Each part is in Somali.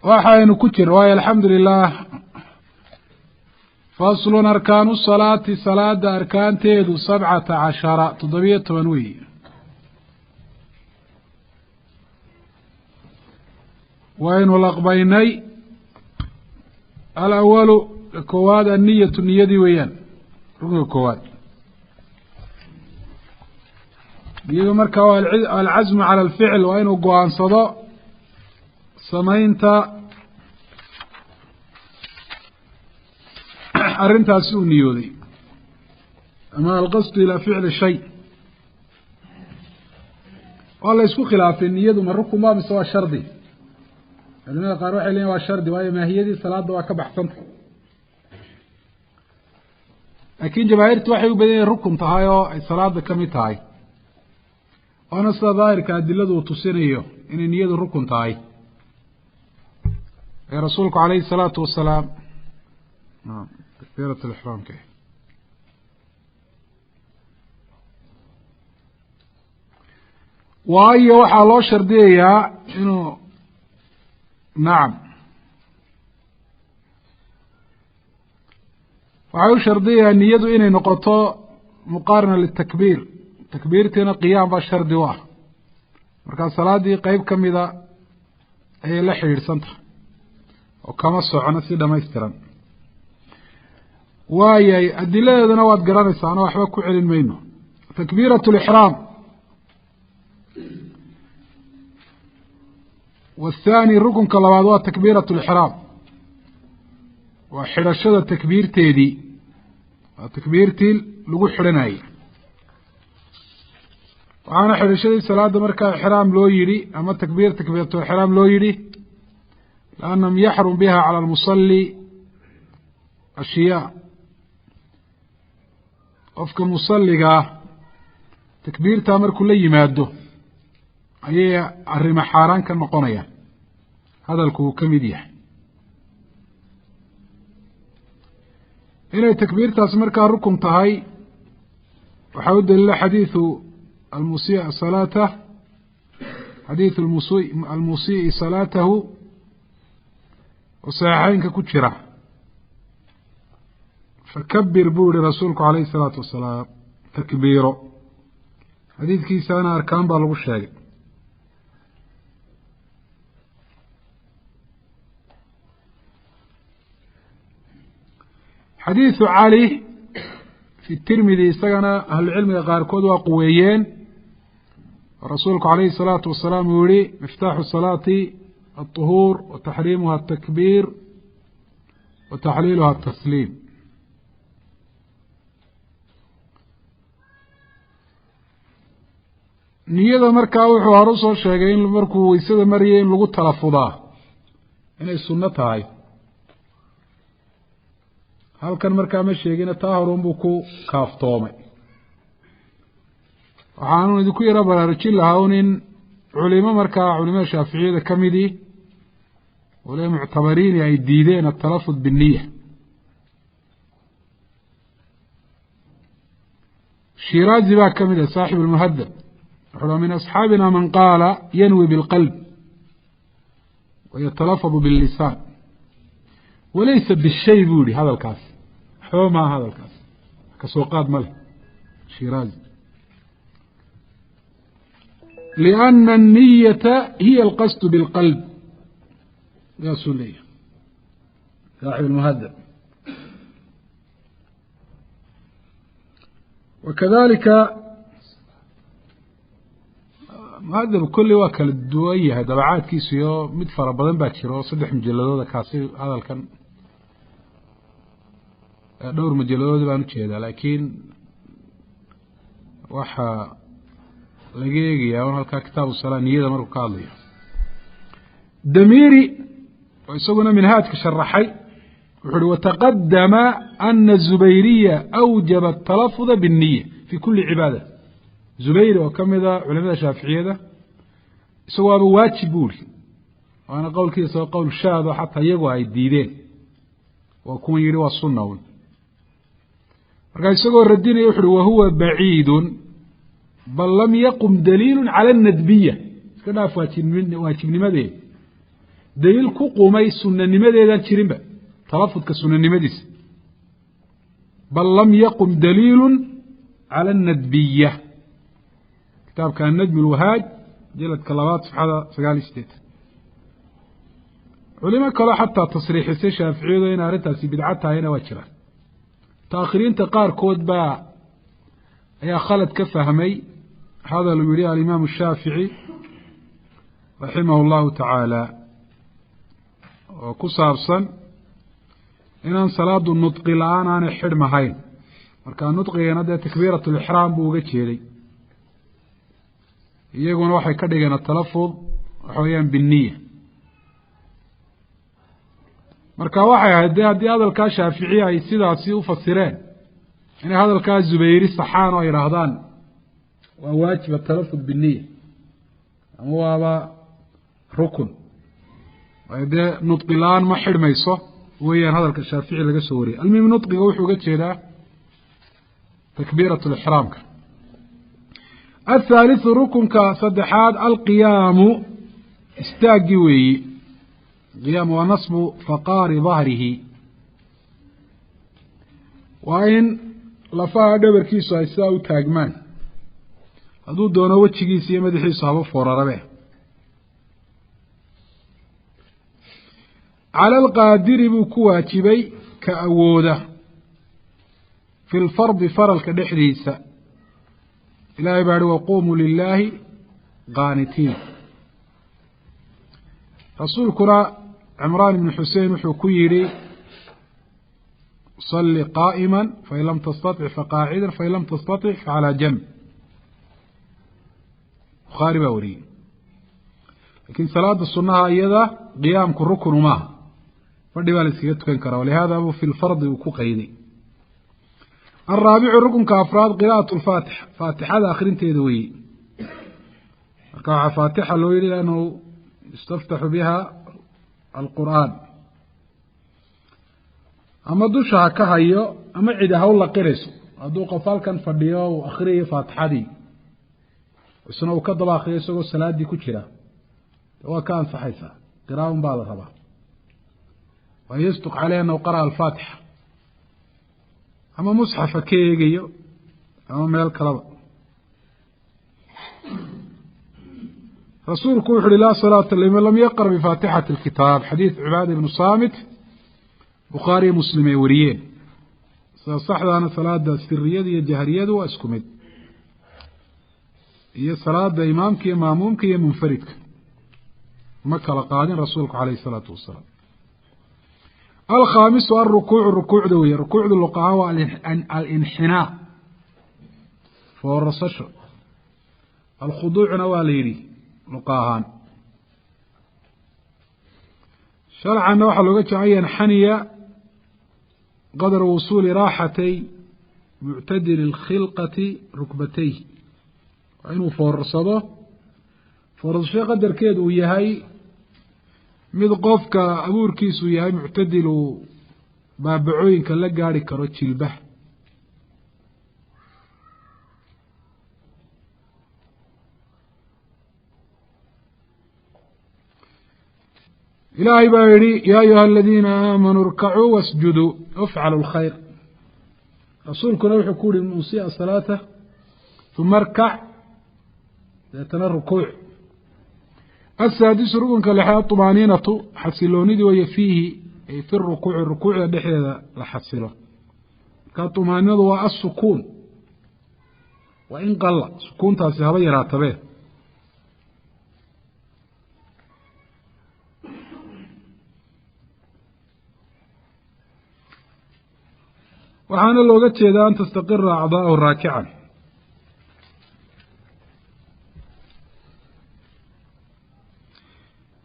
Waxaynu ku jir waayo, alxamdu lilah. Faslun: arkaanu salaati, salaada arkaanteedu, 17, 17 weyi. Waynu laqbaynay. Alawalu, koowaad, anniyatu, niyadii weeyaan. Rukniga koowaad niyadu marka waa alcazmu cala alficil, waa inuu go-aansado samaynta arrintaasi uu niyooday, ama alqasdu ilaa ficli shay. Waa la isku khilaafay niyadu ma rukun ba mise waa shardi. Culimada qaar waxay leeyihin waa shardi, waayo maahiyadii salaada waa ka baxsanta, laakiin jamaahiirtu waxay u badan yihin rukun tahay oo ay salaada ka mid tahay, waana sida daahirka adiladu uu tusinayo inay niyadu rukun tahay ee rasuulku calayhi salaatu wasalaam takbiirat lixraamka. Waayo waxaa loo shardiyayaa inuu, nacam, waxay u shardiyayaa niyadu inay noqoto muqaarina litakbiir, takbiirtiina qiyaam baa shardi u ah, markaa salaaddii qeyb ka mida ayay la xidhiidhsan tahay oo kama socono si dhamaystiran. Waayahay, adiladeeduna waad garanaysaano, waxba ku celin mayno. Takbiirat lixraam. Wathani, rukunka labaad waa takbiirat lixraam, waa xidhashada takbiirteedii, waa takbiirtii lagu xidhanayey. Waxaana xidhashadii salaada markaa ixraam loo yidhi ama takbiiratu ixraam loo yidhi liannahum yaxrum biha cala almusalli ashyaa. Qofka musalligaa takbiirtaa markuu la yimaado ayay arrimo xaaraan ka noqonayaan, hadalku uu ka mid yahay. Inay takbiirtaas markaa rukun tahay waxaa u daliila xadiidu almusii salaatah, xadiidu almusii salaatahu oo saxiixeynka ku jira. Fakabir buu yihi rasuulku calayhi isalaatu wasalaam, takbiiro. Xadiidkiisana arkaan baa lagu sheegay. Xadiidu Cali fi Tirmidi isagana ahlucilmiga qaarkood waa quweeyeen, oo rasuulku calayhi الsalaatu wasalaam uu yihi: miftaaxu salaati alطuhuur wa taxriimuha atakbiir wa taxliiluha atasliim. Niyada markaa wuxuu hore usoo sheegay in markuu weysada marayay in lagu talafudaa inay sunno tahay. Halkan markaa ma sheegina, taa horunbuu ku kaaftoomay. Waxaanu idinku yaro baraarujin lahaa un in culimo markaa culimada shaaficiyada ka midii waliba muctabariini ay diideen atalafud binniya. Shiraazi baa ka mid ah, saaxib almuhadab, wuxuu min asxaabina man qaala yanwi bilqalb wayatalafadu billisaan walaysa bishay buu yihi. Hadalkaas waxba maaha, hadalkaas kasoo qaad ma leh Shiraazi, lianna الniyata hiya alqasdu bilqalb, saasuu leeyahay saaxib almuhadab. Wakadalika muhadab kulli waa kala duwan yahay dabacaadkiisu, iyo mid fara badan baa jira oo 3 mujaladooda kaasi. Hadalkan dhowr mujaladood baan ujeedaa, laakiin waxaa laga eegayaa un halkaa kitaabu salaa niyada markuu ka hadlayo. Damiri oo isaguna minhaajka sharaxay wuxu uhi: wataqadama ana zubayriya awjaba atalafuda biاnniya fi kuli cibaada. Zubayri oo ka mida culamada shaaficiyada isagu waaba waajib bu uri, waana qowlkiisa oo qowl shaado xataa iyagu ay diideen, waa kuwan yidhi waa sunna un. Markaa isagoo radinaya wuxu uhi: wahuwa baciidun, bal lam yaqum daliilu cala anadbiya. Iska dhaaf waajibnimadeed. Daliil ku qumay sunanimadeedaan jirinba, talafudka sunanimadiisa. Bal lam yaqum daliilu cala anadbiya. Kitaabka Annajm alwahaaj, jiladka labaad, safxada 89. Culimo kaloo xataa tasriixisay shaaficiyadu inay arrintaasi bidco tahayna waa jiraan. Mutaakhiriinta qaarkood baa ayaa khalad ka fahmay hadal uu yihi alimaamu shaafici raximahu llahu tacaala, oo ku saabsan inaan salaadu nudqi la-aan aanay xidhmahayn. Marka nudqigana dee takbiirat lixraam buu uga jeeday, iyaguna waxay ka dhigeen atalafud waxa weeyaan binniya. Marka waxay ahayd dee haddii hadalkaa shaaficiya ay sidaasi u fasireen, inay hadalkaa Zubayri saxaan oo ay yidhaahdaan waa waajib atalafud binniya ama waaba rukun, waayo dee nudqi la-aan ma xidhmayso weeyaan hadalka Shaafici laga soo wariyay. Almuhim, nudqiga wuxuu uga jeedaa takbiirat lixraamka. Athaalithu, rukunka saddexaad, alqiyaamu, istaaggii weeyi. Qiyaam waa nasbu faqaari dahrihi, waa in lafaha dhabarkiisu ay sidaa u taagmaan, hadduu doono wejigiisa iyo madaxiisu haba foorarabe. Cala alqaadiri buu ku waajibay, ka awooda, fi lfardi, faralka dhexdiisa. Ilahay baa hi: "Waquumuu lilaahi qaanitiin." Rasuulkuna Cimraan ibnu Xusein wuxuu ku yidhi: "Salli qaa'ima, fain lam tastatic faqaacida, fain lam tastatic facalaa janb." Bukhaari baa wariyey. Lakiin salaada sunaha iyada qiyaamku rukunu maaha, fadhi baa la iskaga tukan karaa, walihada buu fi lfardi uu ku qayday. Alraabicu, rukunka afraad, qira'at lfaatixa, faatixada akrinteeda weeye. Marka waxaa faatixa loo yihi liannahu yustaftaxu biha alqur'aan. Ama dusha ha ka hayo ama cidi ha u laqinayso. Hadduu qof halkan fadhiyo uu akriyayo faatixadii, isna uu ka daba akriyo isagoo salaadii ku jira, waa ka ansaxaysaa. Qira'a un baa la rabaa, waan yasduq caleyh annahu qara'a alfaatixa, ama musxafa ka eegayo ama meel kaleba. Rasuulku wuxu uhi: "Laa salaata liman lam yaqra bifaatixati alkitaab." Xadiid Cibaada ibnu Saamit, Bukhaariyo Muslim ay wariyeen. Sida saxdaana salaada siriyada iyo jahriyadu waa isku mid, iyo salaada imaamka iyo maamuumka iyo munfaridka, ma kala qaadin rasuulku calayhi isalaatu wasalaam. Alkhaamisu alrukuucu, rukuucda weeye. Rukuucdu luq ahaan waa alinxinaa, foorasasho. Alkhuduucna waa la yidhi luqa ahaan. Sharcanna waxaa looga jeeda an yanxaniya qadra wusuuli raaxatay muctadili اlkhilqati rukbatayh, waa inuu foorarsado foorarsasho qadarkeedu uu yahay mid qofka abuurkiisu yahay muctadil, uu baabacooyinka la gaari karo jilbaha. Ilaahay baa yihi: "Ya ayuha aladiina aamanuu irkacuu wasjuduu wafcalu lkhayr." Rasuulkuna wuxuu ku yihi: "Musii'a salaata uma arkac", deetana rukuuc. Asaadisu, rukunka lixaad, tumaaniinatu, xasiloonidii weeye, fiihi ay fi rukuuci, rukuucda dhexdeeda la xasilo. Markaa tumaaninadu waa asukuun, waa in qalla sukuuntaasi haba yaraatabee. Waxaana looga jeedaa an tastaqira acdaa'ahu raakican.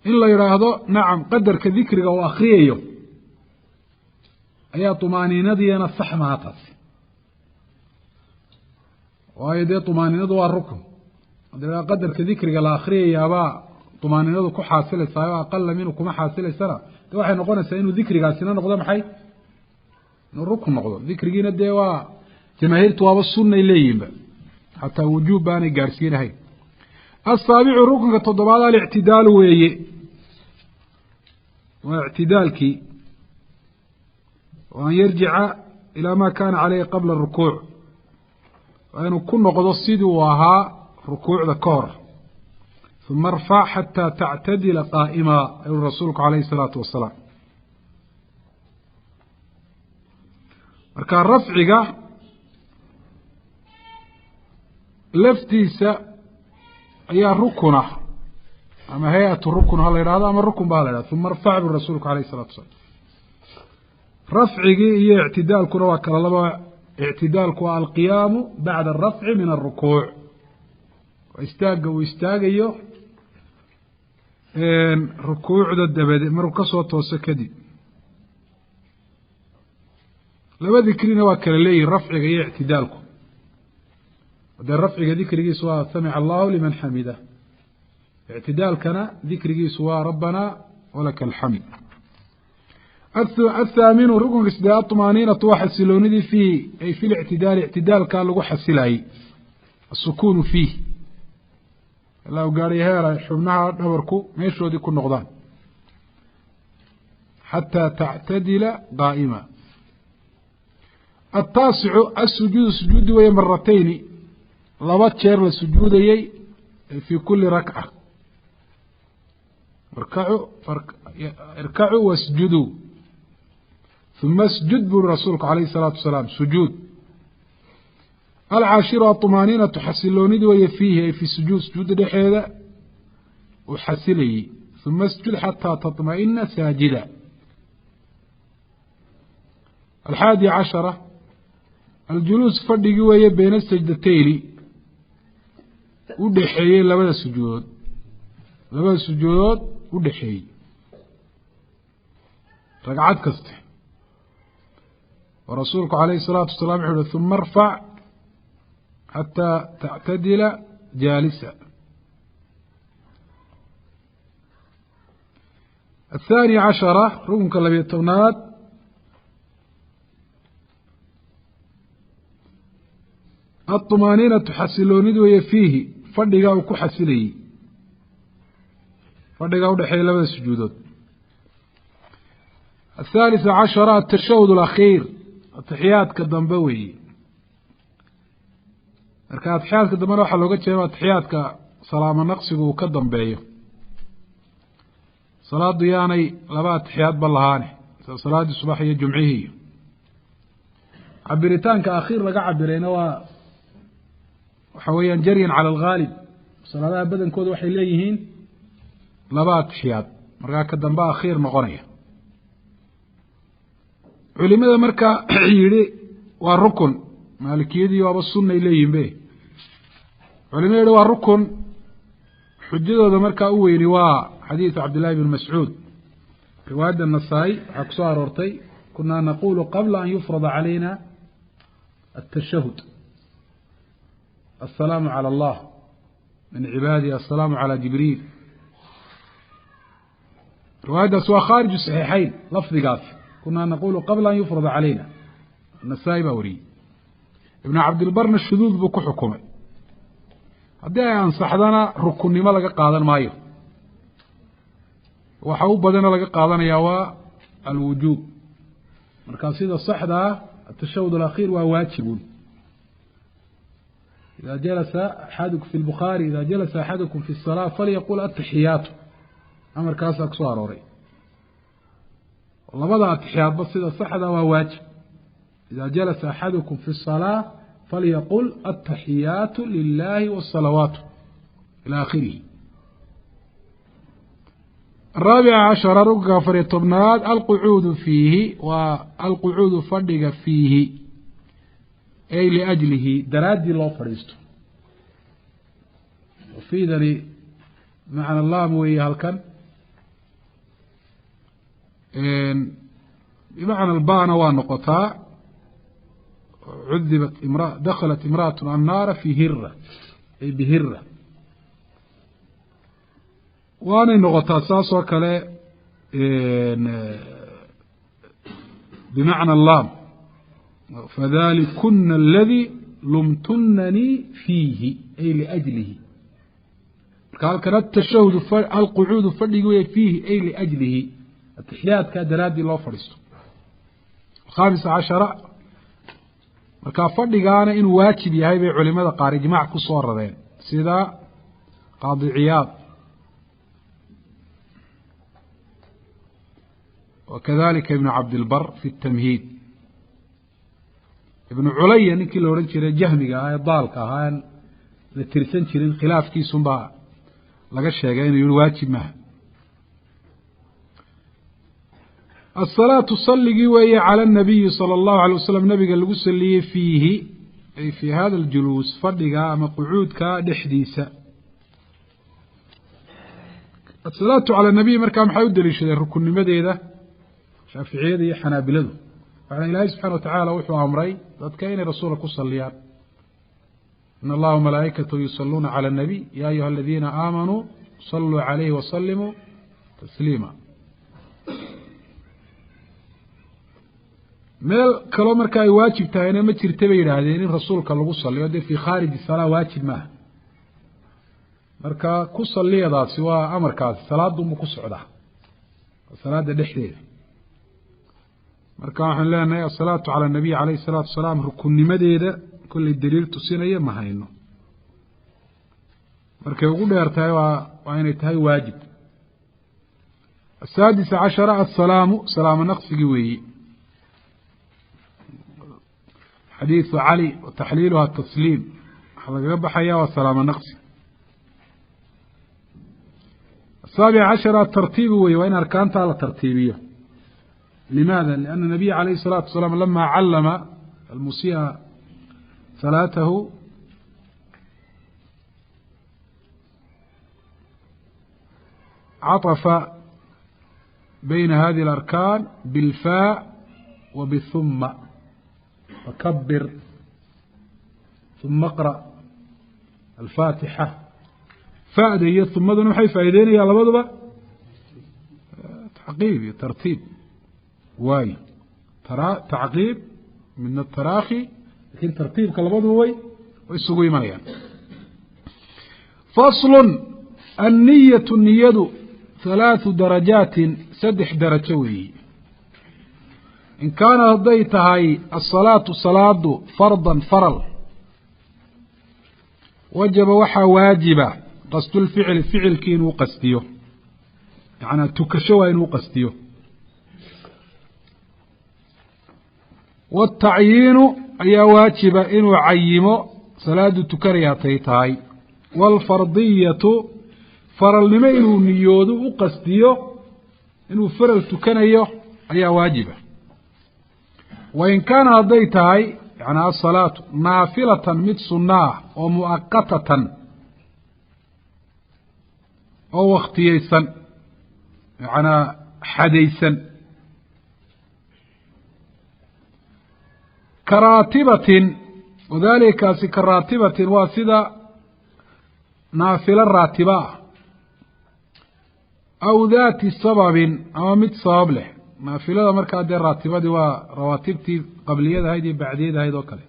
In la yidhaahdo nacam, qadarka dikriga uu akriyayo ayaa tumaaniinadiina sax maha taasi, waayo dee tumaaniinadu waa rukun. Hadda yidhahdo qadarka dikriga la akriyayaabaa tumaaniinadu ku xaasilaysaa oo aqala minhu kuma xaasilaysana, de waxay noqonaysaa inuu dikrigaasina noqdo maxay? Inuu rukun noqdo. Dikrigiina dee waa jamaahiirtu waaba sunnay leeyihinba, xataa wujuub baanay gaadhsiinahayn. Asaabicu, rukunka toddobaad, alictidaalu weeye. Waa ictidaalkii, wa an yarjica ilaa ma kaana caleyhi qabla arukuuc, waa inuu ku noqdo sidii uu ahaa rukuucda ka hor. Uma arfac xataa tactadila qaa'ima, ayuu rasuulku calayhi isalaatu wasalaam. Marka rafciga laftiisa ayaa rukuna, ama hay-atu rukun ha la yidhahdo ama rukun ba ha la yhahdo. Uma arfac bui rasuulku alayh isalatu wasalaam. Rafcigii iyo ictidaalkuna waa kala laba. Ictidaalku waa alqiyaamu bacda arafci min arukuuc, waa istaagga uu istaagayo rukuucda dabadeed markuu kasoo tooso kadib. Laba dikrina waa kala leeyihin, rafciga iyo ictidaalku. Dee rafciga dikrigiisu waa samica allahu liman xamida, ictidaalkana dikrigiisu waa rabbana walaka alxamd. Athaaminu, rukunka sideed, aطmaaniinatu waa xasiloonidii fiihi, ay fi lictidaali, ictidaalkaa lagu xasilaayey, asukuunu fiih, ilaa u gaadhay heer ay xubnaha dhabarku meeshoodii ku noqdaan, xataa tactadila qaa'ima. Ataasicu asujuudu, sujuudi weeye, maratayni, laba jeer la sujuudayey, fii kuli rakca. Irkacuu wasjuduu, uma asjud buri rasuulku calayhi isalaatu wasalaam, sujuud. Alcaashiru aطumaaniinatu, xasiloonidii weeye, fiihi ay fi sujuud, sujuudda dhexeeda uu xasilayey. Uma asjud xataa taطma'ina saajida. Alxaadi cashara aljuluus, fadhigii weeye, beyna sajdatayni, u dhexeeyey labada sujuudood, labada sujuudood u dhexeeyey ragcad kaste. Oo rasuulku calayhi isalaatu wasalaam wuxu uhi: uma arfac xataa tactadila jaalisa. Athaani cashara, rukunka labiyo tobnaad, aطumaaniinatu, xasiloonid weeye, fiihi, fadhigaa uu ku xasilayey, fadhigaa udhexeeya labada sujuudood. Athalitha cashara atashahud alakhiir, atixiyaadka dambe weeye. Marka atixiyaadka dambena waxaa looga jeeda atixiyaadka salaamo naqsigu uu ka dambeeyo. Salaadu yaanay laba atixiyaadba lahaane, sida salaaddii subax iyo jumcihii. Iyo cabiritaanka akhiir laga cabirayna waa waxa weeyaan jaryan cala alghaalib, salaadaha badankooda waxay leeyihiin laba atixiyaad, markaa ka dambe akhiir noqonaya. Culimada markaa yidhi waa rukun, maalikiyadii waaba sunnay leeyihin be. Culimada yidhi waa rukun, xujadooda markaa u weyni waa xadiidu cabdillahi bn mascuud. Riwaayadda nasaa-i waxaa ku soo aroortay: kunaa naqulu qabla an yufrada calayna atashahud, asalaamu calى allah min cibaadihi, asalaamu calى jibriil. Riwaayaddaas waa khaariju saxiixayn lafdigaas, kunaa naqulu qabla an yufrada calayna, nasaa-i baa wariyey. Ibnu cabdilbarna shuduud buu ku xukumay. Haddii ay ansaxdana rukunnimo laga qaadan maayo, waxa u badana laga qaadanayaa waa alwujuub. Marka sida saxda ah atashahud alakhiir waa waajibun. Ida jalasa axadukum fi lbukhaari, ida jalasa axadukum fi الsalaa falyaqul ataxiyaatu, amarkaasaa kusoo arooray. Labada atixiyaadba sida saxda waa waajib. Ida jalasa axadukum fi الsalaa falyaqul ataxiyaatu lilahi wالsalawaatu ilى akhirihi. Araabica cashara, rukunka afariyo tobnaad, alqucuudu fiihi, waa alqucuudu fadhiga, fiihi ay liajlihi, daraaddii loo fadhiisto. Fiidani bimacna laam weeye halkan, bimacna albana waa noqotaa. Cudibat imra, dakhalat imra'atu annaara fi hira, ay bihira, waanay noqotaa saas oo kale bimacna laam. Fadalikuna aladi lumtunanii fiihi, ay liajlihi. Marka halkan atashahud alqucuudu fadhigi wey, fiihi ay liajlihi, Atixiyaadkaa daraaddii loo fadhiisto. Alkhaamisa cashara, markaa fadhigaana inuu waajib yahay bay culimada qaar ijmaac ku soo rareen, sida Qaadi Ciyaad wakadalika Ibnu Cabdilbar fi tamhiid. Ibnu Culaya ninkii la odhan jiray jahmiga ahaa ee daalka ahaa aan la tirsan jirin, khilaafkiisunbaa laga sheegay inuu yihi waajib maaha. Asalaatu salligii weeye cala anabiyi sala allahu alay wasalam nabiga lagu saliyey, fiihi ay fii hada aljuluus, fadhiga ama qucuudka dhexdiisa. Asalaatu cala nabiy markaa maxay u daliishadeen rukunnimadeeda Shaaficiyada iyo Xanaabiladu? Waxaa Ilaahay subxana wa tacaala wuxuu amray dadka inay rasuulka ku saliyaan: in allaha wamalaa'ikatahu yusaluuna cala anabiy ya ayuha aladiina aamanuu saluu calayhi wasalimuu tasliima. Meel kaloo marka ay waajib tahayna ma jirta bay yidhaahdeen in rasuulka lagu saliyo, dee fii khaariji salaa waajib maaha. Marka ku saliyadaasi waa amarkaasi salaadunbu ku socdaa, salaada dhexdeeda. Marka waxaan leenahay asalaatu cala anabiy calayhi salaatu wasalaam rukunnimadeeda kollay daliil tusinaya ma hayno. Markay ugu dheer tahay waa inay tahay waajib. Asaadisa cashara, assalaamu salaamo naqsigii weeyi, xadiidu Cali wa taxliiluha tasliim, waxaa lagaga baxaya waa salaamo naqsi. Asaabic cashara, atartiibu weye, waa in arkaantaa la tartiibiyo. Limaada? Lianna nabiya calayhi الsalaatu wasalaam lama callama almusii'a salaatahu caطafa bayna hadihi alarkaan bilfaa wa bihuma, fakabir uma aqra' alfaatixa. Fa'da iyo humaduna maxay faa'ideynayaan labaduba? Tacqiib iyo tartiib waayo, tacqiib midna taraakhi, lakin tartiibka labaduba way isugu imanayaan. Faslu anniyatu, niyadu halaathu darajaatin, 3 darajo weeyi. In kaanat hadday tahay asalaatu salaadu fardan faral, wajaba waxaa waajiba qasdulficli, ficilkii inuu qastiyo, macnaa tukasho waa inuu qastiyo. Wاtacyiinu ayaa waajiba inuu cayimo salaadu tukanaya hatay tahay. Wاlfardiyatu, faralnimo inuu niyoodo u qasdiyo inuu faral tukanayo ayaa waajiba. Wain kaana hadday tahay yanaa asalaatu naafilatan, mid sunna ah oo mu'aqatatan, oo waktiyeysan, macnaa xadaysan, karaatibatin, wadalikaasi karaatibatin waa sida naafilo raatiba ah, aw daati sababin, ama mid sabab leh. Naafilada markaa dee raatibadii waa rawaatibtii qabliyadahayd iyo bacdiyadahayd oo kale.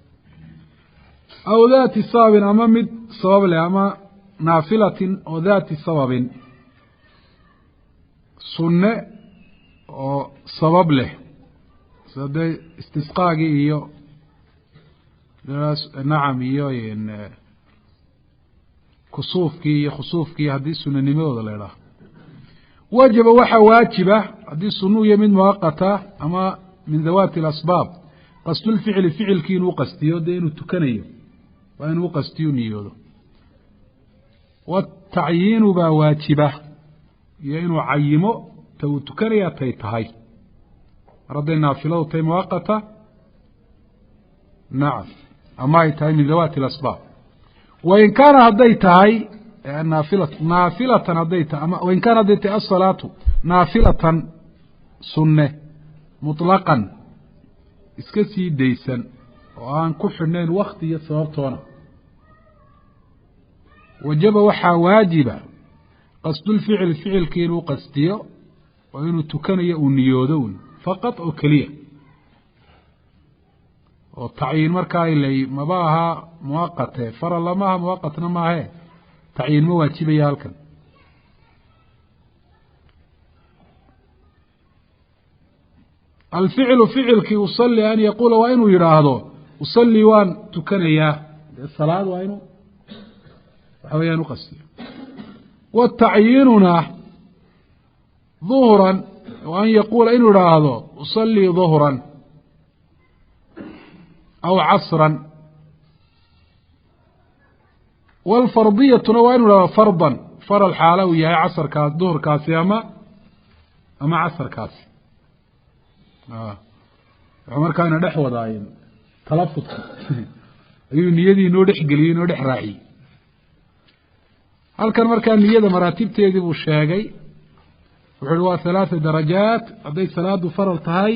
Aw daati sababin, ama mid sabab leh, ama naafilatin oo daati sababin, sunne oo sabab leh, sida dee istisqaagii iyo nacam iyo kusuufkii iyo khusuufkii haddii sunanimadooda la idhaaho. Wajaba waxaa waajiba haddii sunuu iyo mid muwaqata ama min dawaati alasbaab, qasdulficli, ficilkii inuu qastiyo, dee inuu tukanayo waa inuu qastiyo niyoodo. Watacyiinu baa waajiba iyo inuu cayimo ta uu tukanaya tay tahay, mar hadday naafiladu tahay muwaqata, nacam, ama ay tahay min dawaati alasbaab. Wain kaana hadday tahay naafilatan hadday tahay, ama wain kaana hadday tahay asalaatu naafilatan sunne muطlaqan, iska sii daysan oo aan ku xidhnayn wakti iyo sababtoona, wajaba waxaa waajiba qasdulficil, ficilkii inuu qastiyo oo inuu tukanayo uu niyoodo un faqad oo keliya, oo tacyiin markaa ilay maba aha muwaqate, faralla maaha, muwaqatna maahe, tacyiin ma waajibaya halkan. Alficlu ficilkii usalli an yaquula waa inuu yidhaahdo usalli waan tukanayaa, dee salaad waa inuu waxa weeyaan uqastiyo. Watacyinuna duhran an yaquula inuu idhaahdo usallii duhran aw casran. Waalfardiyatuna waa inuu idhahdo fardan, faral xaala uu yahay casarkaas, duhurkaasi ama casarkaasi. Wuxuu markaa ina dhex wadaayen talafudka ayuu niyadii inoo dhex geliyey, inoo dhex raaciyey. Halkan markaa niyada maraatibteedii buu sheegay. Wuxu uhi waa 3 darajaat. Hadday salaadu faral tahay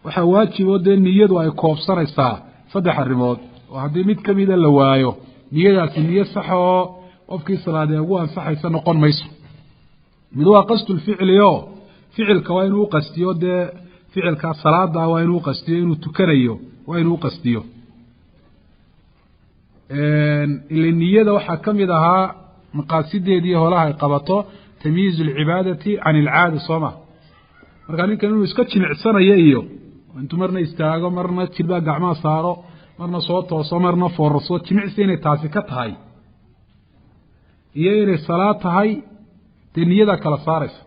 waxaa waajib oo dee niyadu ay koobsanaysaa 3 arrimood, oo haddii mid kamida la waayo niyadaasi niyo sax oo qofkii salaadee ugu ansaxaysa noqon mayso. Mid waa qasdulficli oo ficilka waa inuu uqastiyo, dee ficilkaa salaada waa inuu uqastiyo, inuu tukanayo waa inuu uqastiyo. Ila niyada waxaa ka mid ahaa maqaasideedii holaha ay qabato tamyiizu alcibaadati can alcaada, soo ma? Markaa ninkan inuu iska jimicsanayo iyo intuu marna istaago, marna jilbaa gacmaha saaro, marna soo tooso, marna foorarso, jimicsi inay taasi ka tahay iyo inay salaad tahay dee niyadaa kala saaraysa.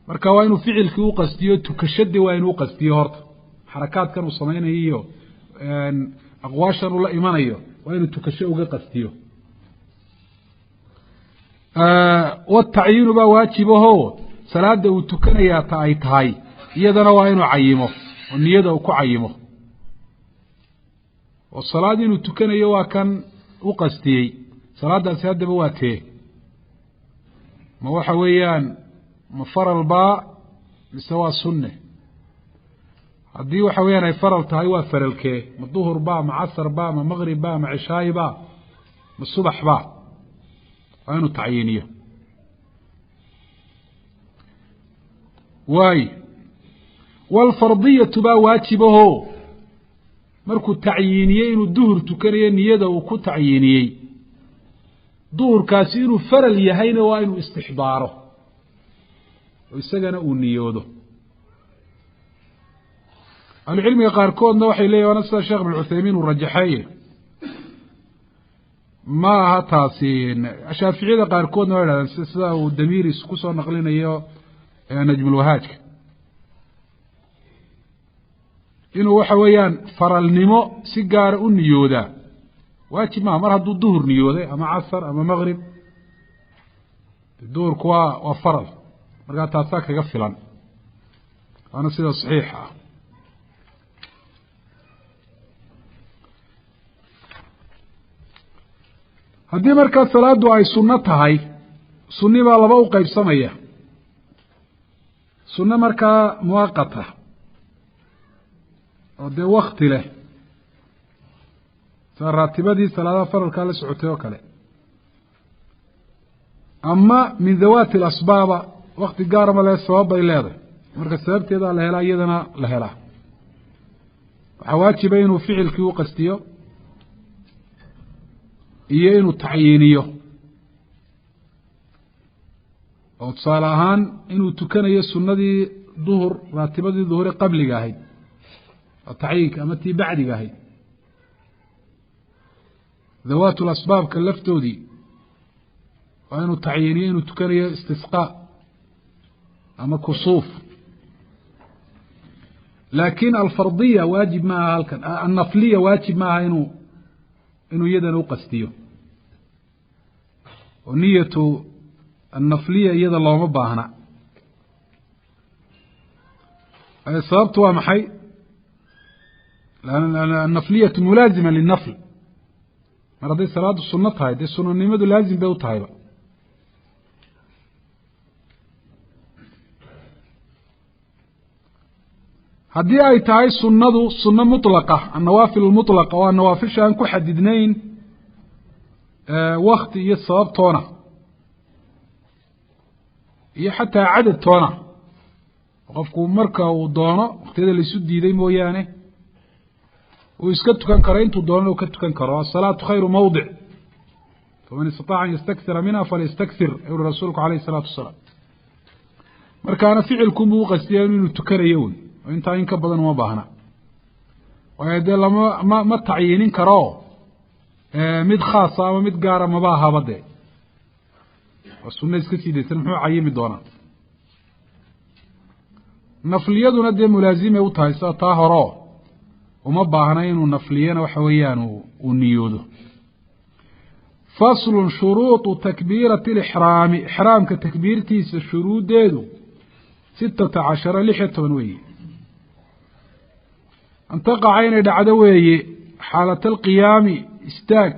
Marka waa inuu ficilkii uqastiyo, tukashadii waa inuu uqastiyo. Horta xarakaadkan uu samaynayo iyo aqwaashan uu la imanayo waa inuu tukasho uga qastiyo. Watacyiinu baa waajibaho salaada uu tukanayaa ta ay tahay iyadana waa inuu cayimo oo niyada uu ku cayimo. Oo salaad inuu tukanayo waa kan u qastiyey, salaadaasi haddaba waa tee, ma waxa weeyaan ma faral baa mise waa sunne? Haddii waxa weeyaan ay faral tahay waa faralkee, ma duhur baa, ma casar baa, ma maqrib baa, ma cishaayi baa, ma subax baa? Waa inuu tacyiiniyo. Waayo waalfardiyatu baa waajibaho markuu tacyiiniyey inuu duhur tukanayo niyada uu ku tacyiiniyey duhurkaasi inuu faral yahayna waa inuu istixdaaro oo isagana uu niyoodo. Ahlucilmiga qaarkoodna waxay leeyihin, waana sida Sheekh ibn Cuthaymiin uu rajaxeeye, ma aha taasi. Shaaficiyada qaarkoodna waa yidhahdeen sida uu Damiiris kusoo naqlinayo Najmulwahaajka, inuu waxa weeyaan faralnimo si gaara u niyoodaa waajib maaha. Mar hadduu duhur niyooday ama casar ama maqrib, duhurku waa faral, markaa taasaa kaga filan, waana sida saxiixa ah. Haddii markaa salaadu ay sunno tahay, sunni baa laba u qaybsamaya. Sunno markaa muwaqata oo dee wakti leh, sida raatibadii salaadaha faralkaa la socotay oo kale, ama min dhawaati alasbaaba, wakti gaarama leh, sabab bay leedahay, marka sababteedaa la helaa iyadana la helaa. Waxaa waajiba inuu ficilkii u qastiyo iyo inuu tacyiiniyo, oo tusaale ahaan inuu tukanayo sunnadii duhur, raatibadii duhure qabliga ahayd oo tacyiinka, ama tii bacdiga ahayd, dhawaatul asbaabka laftoodii waa inuu tacyiiniyo inuu tukanayo istisqaa ama kusuuf. Laakiin alfardiya waajib maaha halkan, annafliya waajib maaha inuu iyadana uqastiyo, oo niyatu annafliya iyada looma baahna. Sababtu waa maxay? Annafliyatu mulaazima linafl. Mar hadday salaadu sunno tahay dee sunanimadu laazim bay u tahayba. Haddii ay tahay sunnadu sunno mutlaqa, annawaafil almutlaqa, oo nawaafisha aan ku xadidnayn wakti iyo sababtoona iyo xataa cadad toona, qofku marka uu doono waktiyada laisu diiday mooyaane uu iska tukan karo, intuu doonana uu ka tukan karo. Asalaatu khayru mawdic, faman istataaca an yastakthira minha falyastakthir, ayuu rasuulku alayhi salaatu wasalaam. Markaana ficilkunbuu uqastiya inuu tukanayo un, Oo intaa in ka badan uma baahna, waayo dee lama ma tacyiinin karo mid khaasa ama mid gaara maba ahaba dee. Waa sunno iska sii daysan, muxuu cayimi doonaa? Nafliyaduna dee mulaazimay u tahay sida taa horeo, uma baahna inuu nafliyana waxa weeyaan uu niyoodo. Faslun: shuruuطu takbiirati alixraami, ixraamka takbiirtiisa shuruuddeedu, 16, 16 weeye. An taqaca, inay dhacdo weeye, xaalata alqiyaami, istaag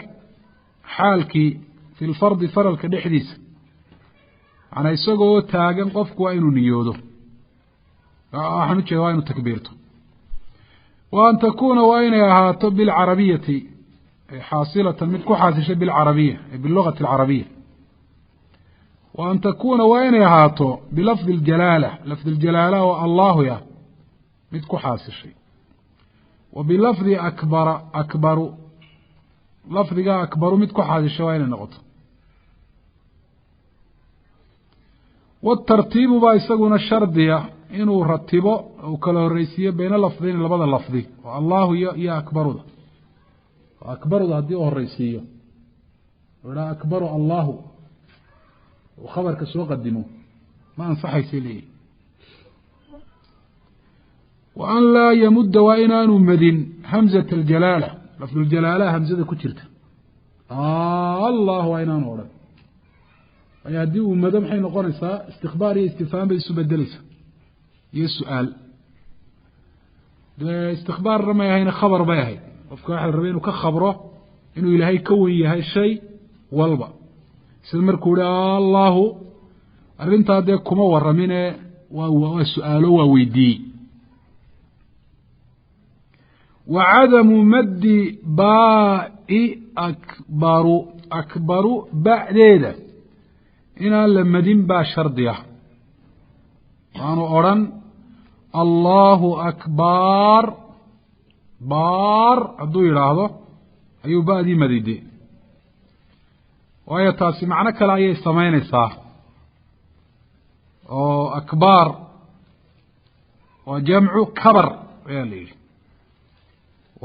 xaalkii, fi lfardi, faralka dhexdiisa. Macnaa isagoo taagan qofku waa inuu niyoodo, waxaan ujeeda waa inuu takbiirto. Wa an takuuna, waa inay ahaato, bilcarabiyati, xaasilatan, mid ku xaasishay, bilcarabiya, bilugati alcarabiya. Wa an takuuna, waa inay ahaato, bilafdi aljalaala, lafdi aljalaala oo allahu ah mid ku xaasishay. Wa bilafdi akbara, akbaru, lafdiga akbaru mid ku xaasishay waa inay noqoto. Watartiibu baa isaguna shardiya, inuu ratibo, uu kala horreysiiyo, bayna lafdayn, labada lafdi oo allahu iyo akbaruda. Akbaruda haddii u horeysiiyo, idhaa akbaru allahu, uu khabarka soo qadimo, ma ansaxaysay leeyihi. Wa an laa yamudda, waa inaanu madin, hamzata aljalaala, lafduljalaalaha hamzada ku jirta, allah waa inaanu odhan. Waayo haddii uu mado, maxay noqonaysaa? Istikbaar iyo istifhaam bay isu bedeleysaa iyo su-aal. Dee istikbaarna may ahayna, khabar bay ahayd. Qofka waxa la rabay inuu ka khabro inuu Ilaahay ka wen yahay shay walba, sida markuu yihi allahu, arrintaa dee kuma waramine, waa su-aalo, waa weydiiyey. Wa cadamu maddi baai akbaru, akbaru ba'deeda inaan la madin baa shardi ah. Waanu odrhan allahu akbar baar, hadduu yidhaahdo ayuu ba'dii madide, waayo taasi macno kale ayay samaynaysaa, oo akbaar waa jamcu kabar ayaa la yidhi,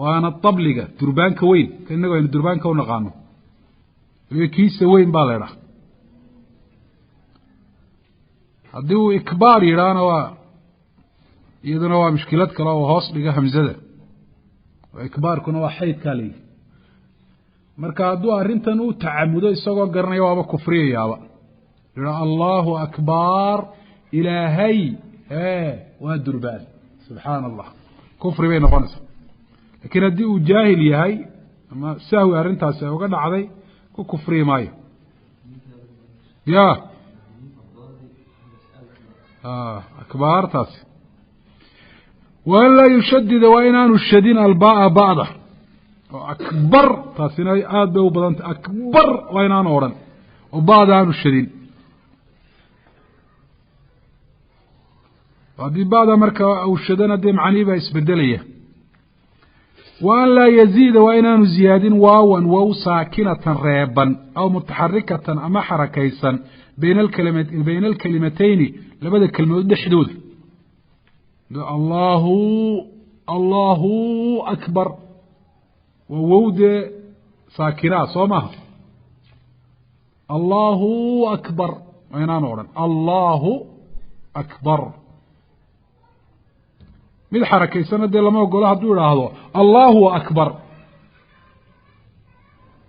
waana tabliga, durbaanka weyn, ka innagu aynu durbaanka u naqaano, waliba kiisa weyn baa la idhaha. Haddii uu ikbaar yidhaahna, waa iyaduna waa mushkilad kale oo hoos dhiga hamzada, oo ikbaarkuna waa xaydkaa la yidhi. Marka hadduu arrintan u tacamudo isagoo garanaya, waaba kufriyayaaba, yihaa allahu akbar, ilaahay waa durbaan, subxaana Allah, kufri bay noqonaysaa. Lakiin haddii uu jaahil yahay ama sahwi arrintaasi ay uga dhacday, ku kufriyi maayo. Ya akbaartaasi. Wa an laa yushadida, waa inaanu shadin, albaa, ba'da, oo akbar, taasina aada bay u badantay, akbar waa inaanu odhan oo ba'da aanu shadin. Haddii ba'da marka uu shadana, dee macnihii baa isbedelaya. Wa an laa yaziida, waa inaanu ziyaadin, waawan, wow saakinatan, reeban, aw mutaxarikatan, ama xarakaysan, bayna alkalimatayni, labada kelmadood dhexdooda. Allahu, allahu akbar, waa wow dee saakinaa, soo maha? Allahu akbar waa inaanu odhan, allahu akbar. Mid xarakaysana dee lama ogolo. Hadduu idhaahdo allahu akbar,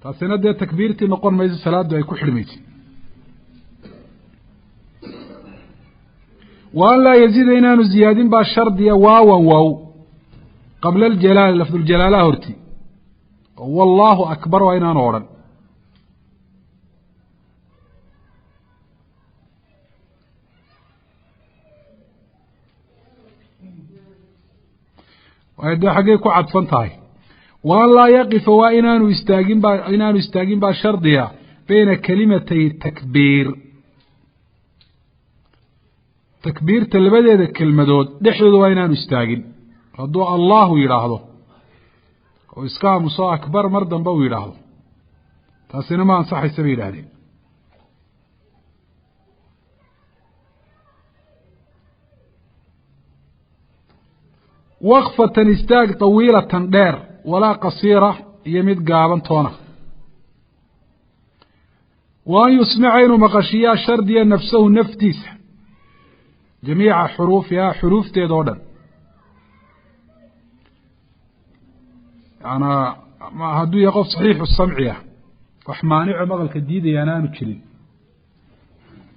taasina dee takbiirtii noqon mayso, salaaddu ay ku xidhmaysa. Wa an laa yaziida, inaanu ziyaadin baa shardiya, waawan, waaw, qabla aljalaali, lafduljalaalaha horti. Wallahu akbar waa inaanu odhan. Waayo dee xaggay ku cadfan tahay? Wa an laa yaqifa, waa inaanu istaagin baa, inaanu istaagin baa shardiya, bayna kelimatay takbiir, takbiirta labadeeda kelmadood dhexdooda waa inaanu istaagin. Hadduu allahu yidhaahdo oo iska aamuso, akbar mar dambe uu yidhaahdo, taasina ma ansaxaysa bay yidhahdeen. Waqfatan istaag tawiilatan dheer, walaa qasiira iyo mid gaaban toona. Wa an yusmica inuu maqashiyaa shardiya nafsahu naftiisa jamiica xuruufihaa xuruufteeda oo dhan. Yaanaa hadduu yahay qof saxiixu samci ah, wax maanico maqalka diidayaana aanu jirin.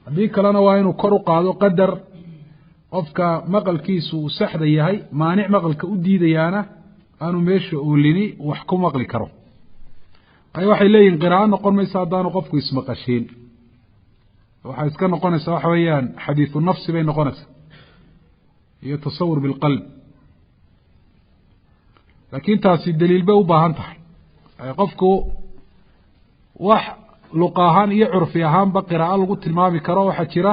Haddii kalena waa inuu kor u qaado qadar qofka maqalkiisu uu saxda yahay, maanic maqalka u diidayaana aanu meesha oolini wax ku maqli karo. Ay waxay leeyihin qiraa'o noqon mayso haddaanu qofku ismaqashiin. Waxay iska noqonaysaa waxa weeyaan xadiisu nafsi bay noqonaysaa iyo tasawur bilqalb, laakiin taasi daliil bay u baahan tahay. Qofku wax luqa ahaan iyo curfi ahaanba qiraa'o lagu tilmaami karo waxaa jira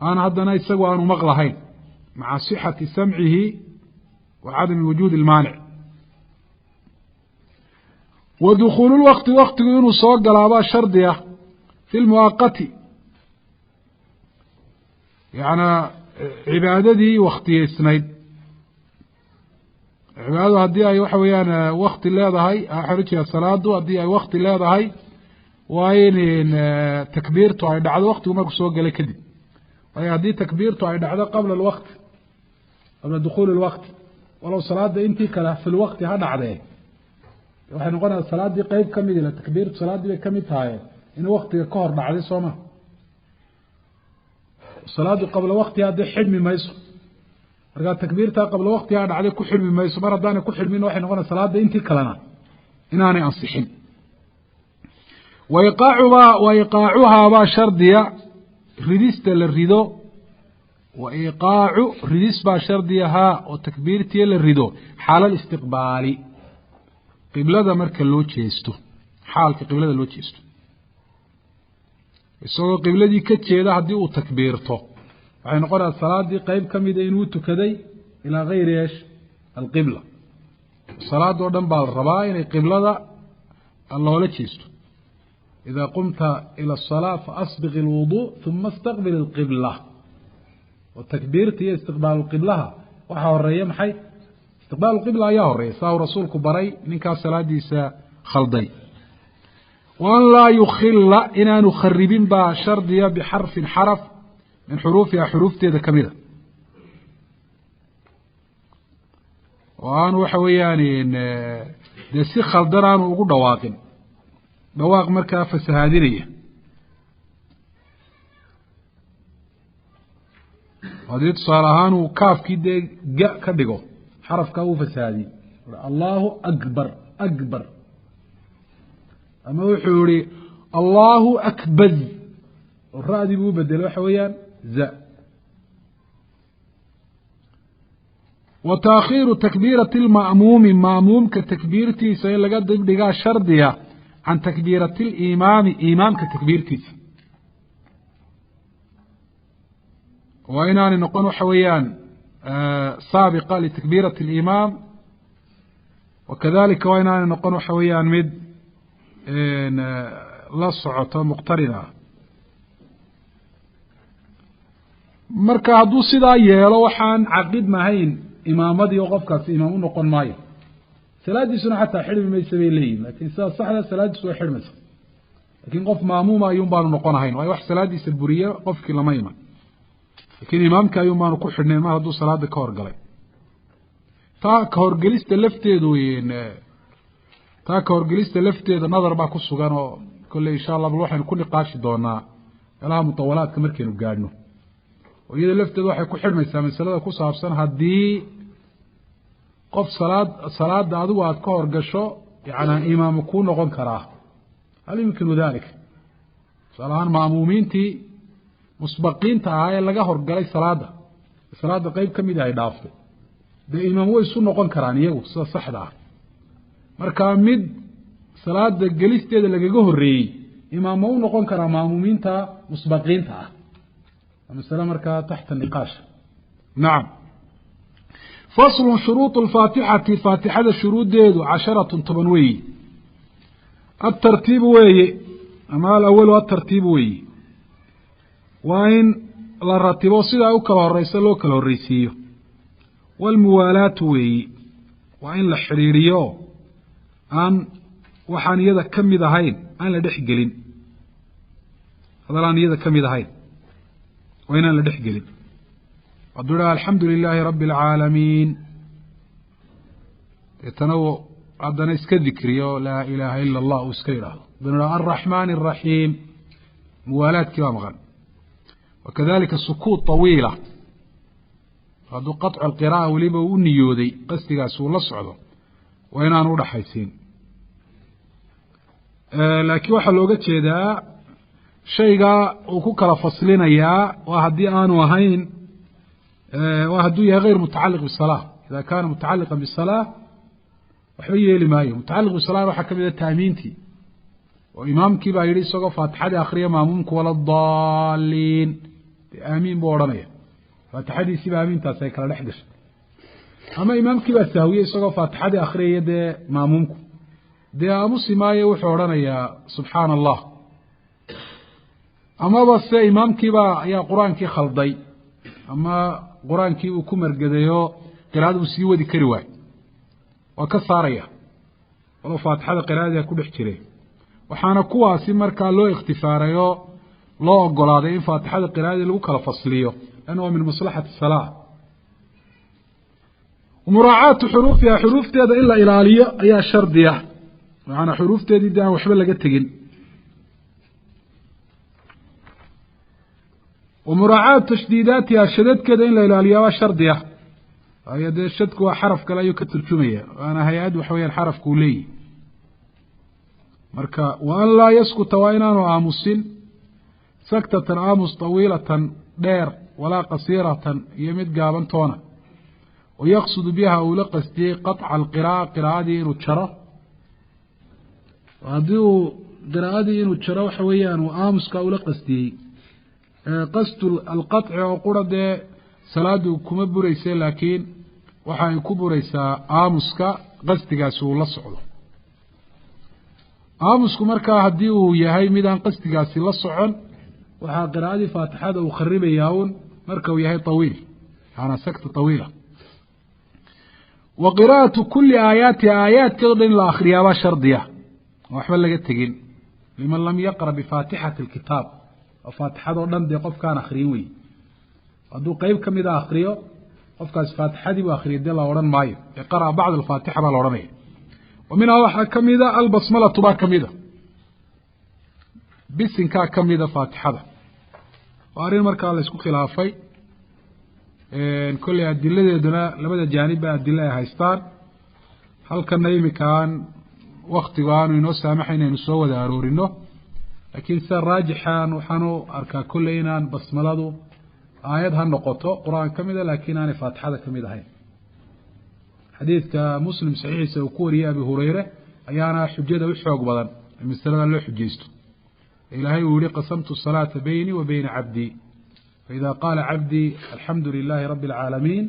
aan haddana isagu aanu maqlahayn maca sixati samcihi wa cadami wujuudi ilmaanic. Wa dukhuulu lwaqti waqtigu inuu soo galaabaa shardi ah fi lmuwaaqati, yacanaa cibaadadii waktiyeysnayd. Cibaadadu haddii ay waxa weeyaan wakti leedahay, waxaan ujeeda salaadu haddii ay wakti leedahay, waa in takbiirtu ay dhacdo waktigu markuu soo galay kadib. Waayo haddii takbiirtu ay dhacdo qabla alwaqti, qabla dukhuuli lwaqti, walow salaada intii kale fi lwaqti ha dhacdee, waxay noqonaysaa salaaddii qeyb ka mid ila takbiirtu salaaddii bay kamid tahay in waktiga ka hor dhacday, soo ma? Salaaddu qabla waktiha dee xidhmi mayso. Markaa takbiirtaa qabla waktihaa dhacday ku xidhmi mayso. Mar haddaanay ku xidhmin, waxay noqonaysa salaadda intii kalena inaanay ansixin. Waiqaacuhaa wa iqaacuhaabaa shardiya ridista la rido. Wa iqaacu ridis baa shardiya haa oo takbiirtii la rido xaala alistiqbaali, qiblada marka loo jeesto, xaalka qiblada loo jeesto. Isagoo qibladii ka jeeda haddii uu takbiirto, waxay noqonaysaa salaadii qeyb ka mida inuu tukaday ilaa gayri esh alqibla. Salaadoo dhan baa la rabaa inay qiblada loola jeesto. Idaa qumta ila asalaa faasbiq alwudu uma istaqbil alqibla. Oo takbiirta iyo istiqbaalu qiblaha waxaa horeeya maxay? Istiqbaalu qibla ayaa horeeya, saa uu rasuulku baray ninkaas salaadiisa khalday. Wa an laa yukhila inaanu kharibin baa shardiya bixarfin xaraf min xuruufiha xuruufteeda ka mida, oo aanu waxa weeyaan dee si khaldan aanu ugu dhawaaqin dhawaaq markaa fasahaadinaya. Haddii tusaale ahaan uu kaafkii dee ga ka dhigo, xarafkaa uu fasahaadiyey, allahu akbar akbar, ama wuxuu yihi allahu akbaz oo ra'dii buu u bedelay waxa weeyaan za. Wa taakhiiru takbiirati lma'muumi ma'muumka takbiirtiisa in laga dibdhigaa shardiya can takbiirati limaami imaamka takbiirtiisa. Waa inaanay noqon waxa weeyaan saabiqa litakbiirati alimaam, wakadalika waa inaanay noqon waxa weeyaan mid la socoto muqtarina ah. Marka hadduu sidaa yeelo waxaan caqid mahayn imaamadii oo qofkaasi imaam u noqon maayo, salaadiisuna xataa xidhmi maysa bay leeyihin. Lakin sidaas saxda salaadiisu way xidhmaysa, lakin qof maamuuma ayuun baanu noqon ahayn, waayo wax salaadiisa buriye qofkii lama iman, lakiin imaamka ayuun baanu ku xidhnayn mar hadduu salaada ka horgalay. Taa ka horgelista lafteedu taa ka horgelista lafteeda nadar baa ku sugan, oo kolley insha allah bal waxaynu ku niqaashi doonaa meelaha mutawalaadka markaynu gaadhno. Oo iyada lafteedu waxay ku xidhmaysaa masalada ku saabsan haddii qof salaada adigu aada ka horgasho, yacanaa imaamu kuu noqon karaa, hal yumkinu dalik? Tusaale ahaan ma'muumiintii musbaqiinta ahaa ee laga horgalay salaada qeyb ka mida ay dhaaftay, dee imaam way isu noqon karaan iyagu sida saxda ah. Marka mid salaada gelisteeda lagaga horreeyey imaam ma u noqon karaa ma'muumiinta musbaqiinta ah? Waa masale markaa taxta niqaash. Nacam. Faslu shuruuط alfaatixati faatixada shuruuddeedu 10 10 weeyi. Atartiibu weeye, ama alawalu atartiibu weeye, waa in la ratibo sidaa u kala horeysa loo kala horreysiiyo. Walmuwaalaatu weeyi, waa in la xidhiidhiyo, aan waxaan iyada ka mid ahayn aan la dhex gelin. Hadal aan iyada ka mid ahayn waa inaan la dhex gelin. Hadduu idhaha "Alxamdu lilaahi rabbi alcaalamiin", deetana uu haddana iska dikriyo "Laa ilaaha ila Allah" uu iska yidhaahdo, haddana idhaha "Alraxmaani araxiim", muwaalaadkii baa maqan. Wakadalika sukuut طawiila, hadduu qaطcu alqiraa'a weliba uu u niyooday, qasdigaas uu la socdo, waa inaanu udhaxaysiin. Laakiin waxaa looga jeedaa shaygaa uu ku kala faslinayaa waa haddii aanu ahayn, waa hadduu yahay غayr mutacaliq bisalaa. Ida kaana mutacaliqa bisalaa waxba yeeli maayo. Mutacaliq bisalaa waxaa ka mid a taamiintii, oo imaamkii baa yidhi isagoo faatixadii akriya maamuumku "Wala daaliin", dee aamiin buu odhanaya, faatixadiisiiba aamiintaasi ay kala dhex gashay. Ama imaamkii baa sahwiyey isagoo faatixadii akhriyaya, dee maamuumku dee aamusi maayo, wuxuu odhanayaa "Subxaana Allah". Amaba se imaamkiibaa ayaa qur-aankii khalday ama qur-aankii uu ku margadayoo qiraa'ada uu sii wadi kari waayo, waa ka saaraya walow faatixada qiraa'adii ku dhex jiray. Waxaana kuwaasi markaa loo ikhtifaarayoo loo ogolaaday in faatixada qiraa'adii lagu kala fasliyo, lanna waa min maslaxati salaa. Muraacaatu xuruufiha, xuruufteeda in la ilaaliyo ayaa shardiya, macanaa xuruufteedii dee aan waxba laga tegin. Wa muraacaatu tashdiidaatiha, shadadkeeda in la ilaaliyaa waa shardiya, waayo dee shadku waa xaraf kale ayuu ka turjumaya, waana hay-ad waxa weyaan xarafku uu leeyihi. Marka wa an laa yaskuta, waa inaanu aamusin, saktatan aamus, tawiilatan dheer, walaa qasiiratan iyo mid gaaban toona, wayaqsudu biha uu la qasdiyey qaطca alqiraa'a, qiraa'adii inuu jaro. Haddii uu qiraa'adii inuu jaro waxa weeyaan uu aamuska ula qasdiyey, qasdu alqaطci oo qura dee salaadu kuma buraysa, laakiin waxa ay ku buraysaa aamuska qasdigaasi uu la socdo. Aamusku markaa haddii uu yahay mid aan qasdigaasi la socon, waxaa qiraa'adii faatixada uu kharibayaa un marka uu yahay طawiil, maanaa sakta طawiila. Wa qiraa'atu kuli aayaatiha, aayaadkeedo dhan in la akhriyaabaa shardiya, waxba laga tegin, liman lam yaqra bifaatixati alkitaab, oo faatixadoo dhan dee qofkaan akhriyin wey. Hadduu qeyb ka mida akhriyo, qofkaasi faatixadii buu akhriyay dee la odhan maayo, ee qara'a bacd alfaatixa baa la odhanaya. Wa minhaa waxaa ka mida albasmalatu baa ka mida, bisinkaa ka mida faatixada. Waa arrin markaa la isku khilaafay, kolley adiladeeduna labada jaanib ba adilo ay haystaan. Halkana iminkaan waktigu aanu inoo saamaxayn inaynu soo wada aroorino, laakiin sida raajixan waxaanu arkaa kolley inaan basmaladu aayad ha noqoto qur-aan ka mida, laakiin aanay faatixada ka mid ahayn. Xadiidka Muslim saxiixiisa uu ku wariyey Abi Hureyre ayaana xujada u xoog badan ee masalada loo xujaysto. Ilaahay uu yihi: "Qasamtu salaata beynii wa beyna cabdii, faida qaala cabdii alxamdu lilaahi rabbi alcaalamiin,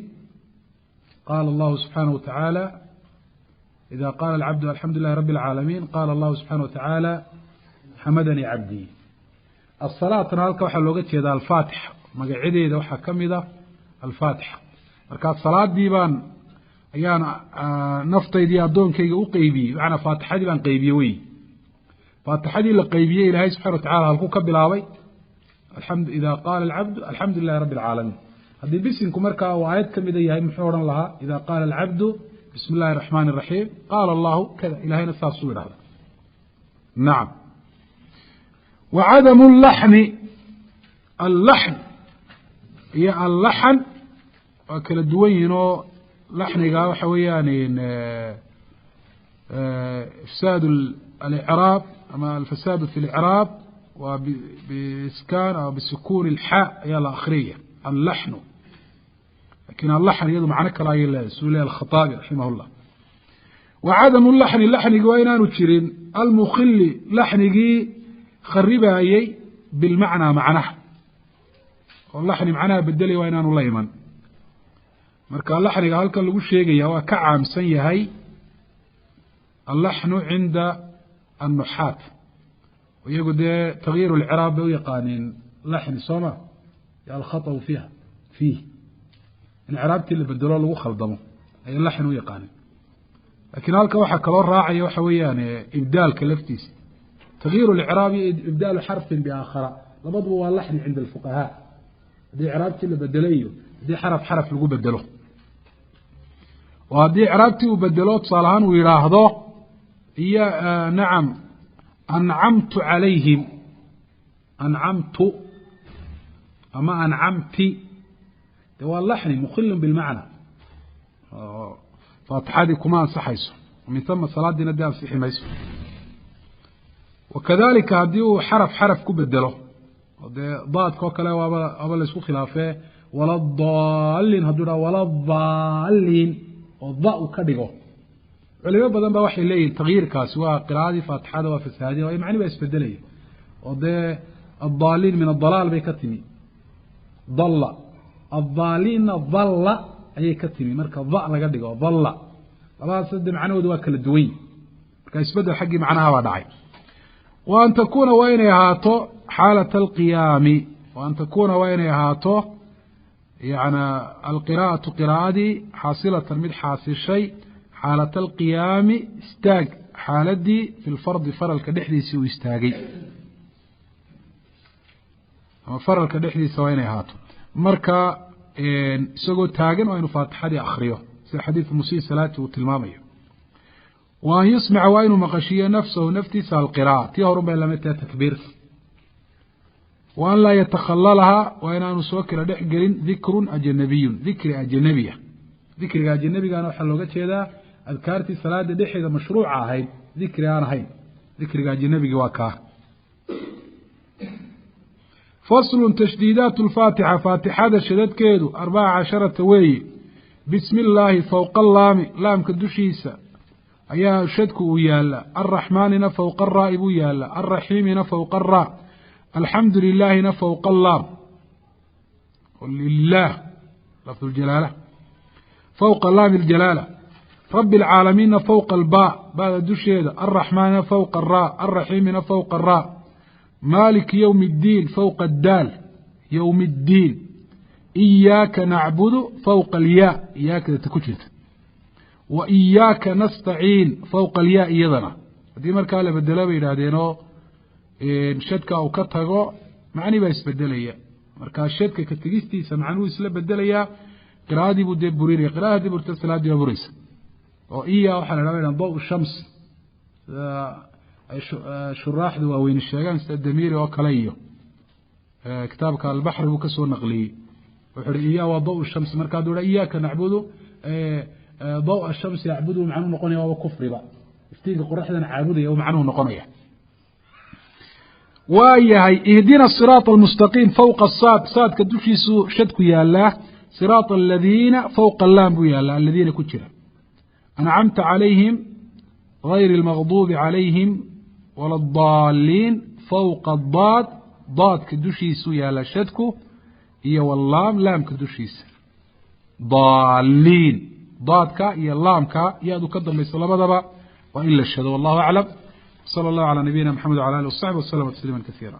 qaala allahu subxaanahu watacaala, ida qaala alcabdu alxamdu lilahi rabbi alcaalamiin, qaala allahu subxaana watacaala xamadanii cabdii." Asalaatna halka waxaa looga jeeda alfaatixa, magacadeeda waxaa ka mid a alfaatixa. Markaa salaadii baan ayaan naftaydiiyo addoonkayga u qeybiyey, macanaa faatixadii baan qeybiyey wey. Faatixadii la qeybiyey Ilaahay subxana watacala halkuu ka bilaabay? Aamd ida qaala alcabdu alxamdu lilahi rabbi alcaalamiin. Haddii bisinku markaa uu aayad ka mida yahay, muxuu odhan lahaa? Ida qaala alcabdu bismi illahi araxmaani araxiim, qaala allahu kada, ilahayna saasuu idhahda. Nacam. Wa cadamu laxni, allaxn iyo allaxan waa kala duwan yihiin, oo laxniga waxa weeyaan ifsaad alicraab ama alfasaadu fi licraab, waa biiskaan ama bisukuun ilxaa ayaa la akriyaya allaxnu. Lakin allaxn iyadu macno kale ayay leedahay, suu leeyahy alkhaaabi raximah llah. Wa cadamu laxni, laxnigi waa inaanu jirin, almukhili, laxnigii kharibaayey, bilmacnaa, macnaha, oo laxni macnaha bedelaya waa inaanu la iman. Marka laxniga halkan lagu sheegaya waa ka caamsan yahay allaxnu cinda annuxaat, iyagu dee takyiir licraab bay u yaqaaneen laxni, soo ma? Alkhaطأu fiiha fiih. In icraabtii la bedelo lagu khaldamo ayay laxin u yaqaaneen. Laakiin halka waxaa kaloo raacaya waxa weeyaan ibdaalka laftiisa, takyiiru licraab iyo ibdaalu xarfin biaakhara, labaduba waa laxni cinda alfuqahaa. Haddii icraabtii la bedelo iyo haddii xaraf xaraf lagu bedelo, oo haddii icraabtii uu bedelo, tusaale ahaan uu yidhaahdo iyo nacam ancamtu calayhim, ancamtu ama ancamti, de waa laxni mukhilun bilmacna, faatixadii kuma ansaxayso, min uma salaadiina dee ansixi mayso. Wakadalika haddii uu xaraf xaraf ku bedelo, oo dee daadka oo kale waaba laysku khilaafee, waladaalin hadduu dhaha waladaalin oo da uu ka dhigo, culimo badan ba waxay leeyihin takyiirkaasi waa qiraa'adii faatixada waa fasahaadin, waayo macni baa isbedelaya, oo dee addaaliin min adalaal bay ka timi, dalla, addaaliinna dalla ayay ka timi, marka da laga dhigo dalla, labadaas de macnahooda waa kala duwan, marka isbedel xaggii macnaha baa dhacay. Wa an takuuna waa inay ahaato xaalata alqiyaami, wa an takuuna waa inay ahaato yani alqiraa'atu qiraa'adii xaasilatan mid xaasishay xaalata alqiyaami, istaag xaaladii, fi lfardi faralka dhexdiisii uu istaagay ama faralka dhexdiisa waa inay ahaato. Marka isagoo taagan waa inuu faatixadii akriyo, sida xadiidu musii salaati uu tilmaamayo. Wa an yusmica waa inuu maqashiiyo nafsahu naftiisa alqira'a, tii horun bay lamid tahay takbiirta. Wa an laa yatakhalalaha waa inaanu soo kala dhex gelin dikrun ajnabiyun, dikri ajnabiya. Dikriga ajnabigana waxaa looga jeedaa adkaartii salaada dhexeeda mashruuca ahayd, dikri aan ahayn, dikriga ajnabigi waa kaa. Faslu tashdiidaat lfaatixa, faatixada shadadkeedu 14 weeye. Bismi illaahi fowqa allaami, laamka dushiisa ayaa shadku uu yaala. Alraxmaanina fowqa araa'i buu yaala, alraxiimina fowqa araa, alxamdu lilaahina fowqa allaam, lilah lafdu ljalaala fowqa laami ljalaala. Rabi alcaalamiinna fowqa albaa, baada dusheeda. Alraxmaanina fowqa araa, alraxiimina fowqa araa. Maaliki yowmi اddiin fowqa addaal, yowmi اddiin. Iyaaka nacbudu fowqa alyaa, iyaakadata ku jirta. Wa iyaaka nastaciin fowqa alyaa iyadana. Haddii markaa la bedelo bay yidhaahdeenoo shadka uu ka tago, macni baa isbedelaya. Markaa shadka ka tegistiisa macnuhu isla bedelayaa, qiraa'adii buu dee burinaya, qira'ada hadii burta salaaddii baa buraysa. Oo iya waxaa la dhaha daw shams, sida ay shuraaxda waaweyne sheegaan, sida damiiri oo kale iyo kitaabka albaxri buu kasoo naqliyey. Wuxu uhi iya waa daw shams, marka haduu ha iyaaka nacbudu daw shamsi acbudu, macnuhu noqonaya waaba kufriba, iftiinka qoraxdan caabudaya u macnuhu noqonaya. Waa yahay ihdina siraaط almustaqiim fowqa saad, saadka dushiisu shadku yaalaa. Siraaط aladiina fowqa allaam buu yaalaa, aladiina ku jira. Ancamta calayhim gayri almaqduubi calayhim wala addaaliin fowqa daad, daadka dushiisuu yaalaa shadku, iyo walaam, laamka dushiisa. Daaliin, daadka iyo laamka yaadu ka dambayso labadaba waa in la shado. Wallahu aclam, slى اllah alى nabiyina mxamed wعalى alih وصaxbi waslama tasliima kasiira.